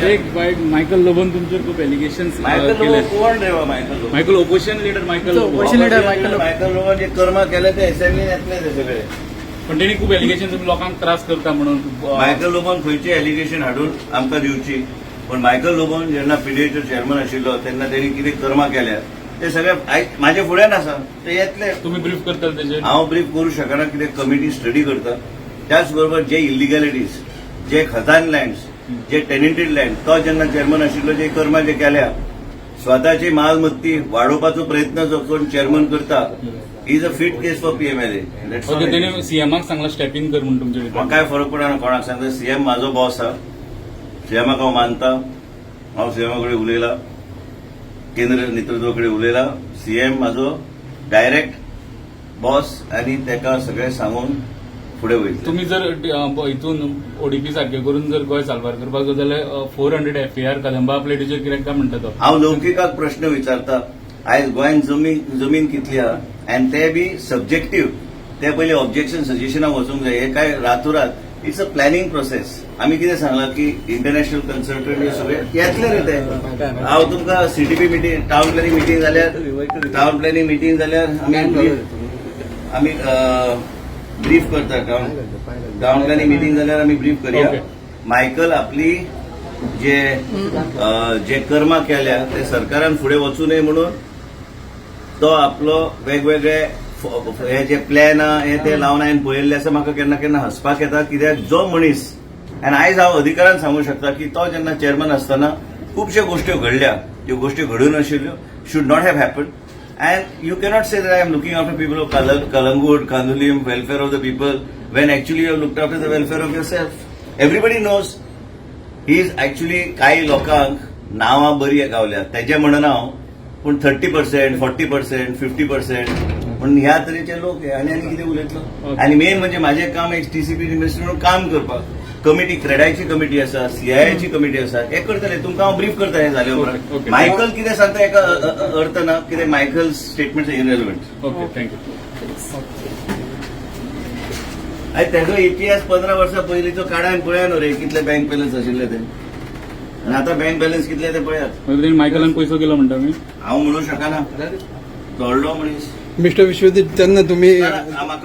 एक बाय मायकल लोबोन तुमचेर खूप एलिगेशन मायकल केले. लोबो कोण रे Michael Lobo? Michael, opposition leader Michael Lobo. Opposition leader Michael Lobo. Michael लोबोन जे कर्मा केले ते असेंब्लीन येतले ते सगळे. पण तेणी खूप एलिगेशन, तुम्ही लोकांक त्रास करता म्हणून. मायकल लोबोन खंयची एलिगेशन हाडून आमकां दिवची, पण मायकल लोबोन जेन्ना पीडीएचो चेअरमन आशिल्लो तेन्ना तेणी कितें कर्मा केल्या ते सगळे म्हाजे फुड्यान आसा, ते येतले. तुम्ही ब्रीफ करताल तेजेर? हांव ब्रीफ करू शकना, कित्याक कमिटी स्टडी करता. त्याच बरोबर जे इलिगॅलिटीज, जे खदान लँड्स, जे टेनेंटेड लँड, तो जेन्ना चेअरमन आशिल्लो जे कर्मा जे केल्या, स्वताची मालमत्ती वाडोवपाचो प्रयत्न जो कोण चेअरमन करता is a fit case for PMLA. Okay, तेणी सीएमाक सांगला स्टेप इन कर म्हणून तुमचे. म्हाका काय फरक पडना कोणाक सांगता. सीएम म्हाजो बॉस आहा, सीएमाक हांव मानता. हांव सीएमा कडेन उलयला, केंद्र नेतृत्वा कडेन उलयला. सीएम म्हाजो डायरेक्ट बॉस आनी तेका सगळें सांगून फुडें वयतले. तुम्ही जर हितून ओडीपी सारखे करून जर गोंय साल्वार करपाक जाय जाल्यार 400 एफआयआर कदंबा प्लेटीचेर कित्याक काय म्हणटा तो? हांव लौकिकाक प्रश्न विचारता, आयज गोंयांत जमीन जमीन कितली आहा? आनी ते बी सब्जेक्टीव, ते पयलीं ऑब्जेक्शन सजेशनाक वचूंक जाय. हे काय रातोरात, it's a planning process. आमी कितें सांगलां की इंटरनॅशनल कन्सल्टंट हे सगळे येतले रे ते. हांव तुमकां CTP meeting, town planning meeting जाल्यार, टावन प्लॅनिंग मिटींग जाल्यार आमी आमी ब्रीफ करता. टावन प्लॅनिंग मिटींग जाल्यार आमी ब्रीफ करया. मायकल आपली जे कर्मा केल्या ते सरकारान फुडें वचूं नये म्हणून तो आपलो वेगवेगळे हे जे प्लॅन आहा हे ते लावन हांवें पळयल्ले आसा. म्हाका केन्ना केन्ना हसपाक येता, कित्याक जो मनीस, आनी आयज हांव अधिकारान सांगूंक शकता की तो जेन्ना चेअरमॅन आसतना खुबश्यो गोश्ट्यो घडल्या, त्यो गोश्टी घडून नाशिल्ल्यो, should not have happen. And you cannot say that I am looking after people of Calangute, Candolim, welfare of the people, when actually you have looked after the welfare of yourself. Everybody knows he is actually, काही लोकांक नांवां बरी गावल्या तेजें म्हणना हांव, पूण 30%, 40%, 50% पूण ह्या तरेचे लोक हे. आनी आनी कितें उलयतलो? आनी मेन म्हणजे म्हाजें काम एक टीसीपी मिनिस्टर म्हणून काम करपाक. कमिटी, क्रेडायची कमिटी आसा, सीआयआयची कमिटी आसा, हे करतले. तुमकां हांव ब्रीफ करता हें जाले उपरांत. मायकल कितें सांगता हेका अर्थ ना, कितें Michael statement irrelevant. Okay, thank you. आनी तेजो इतिहास 15 वर्सां पयलींचो काडा आनी पळया न्हू रे, कितले बँक बॅलन्स आशिल्ले ते आनी आतां बँक बॅलन्स कितले ते पळयात. मागीर तेणी मायकलान पयसो केलो म्हणटा मी. हांव म्हणू शकना, व्हडलो मनीस. मिस्टर विश्वजीत, तेन्ना तुम्ही म्हाका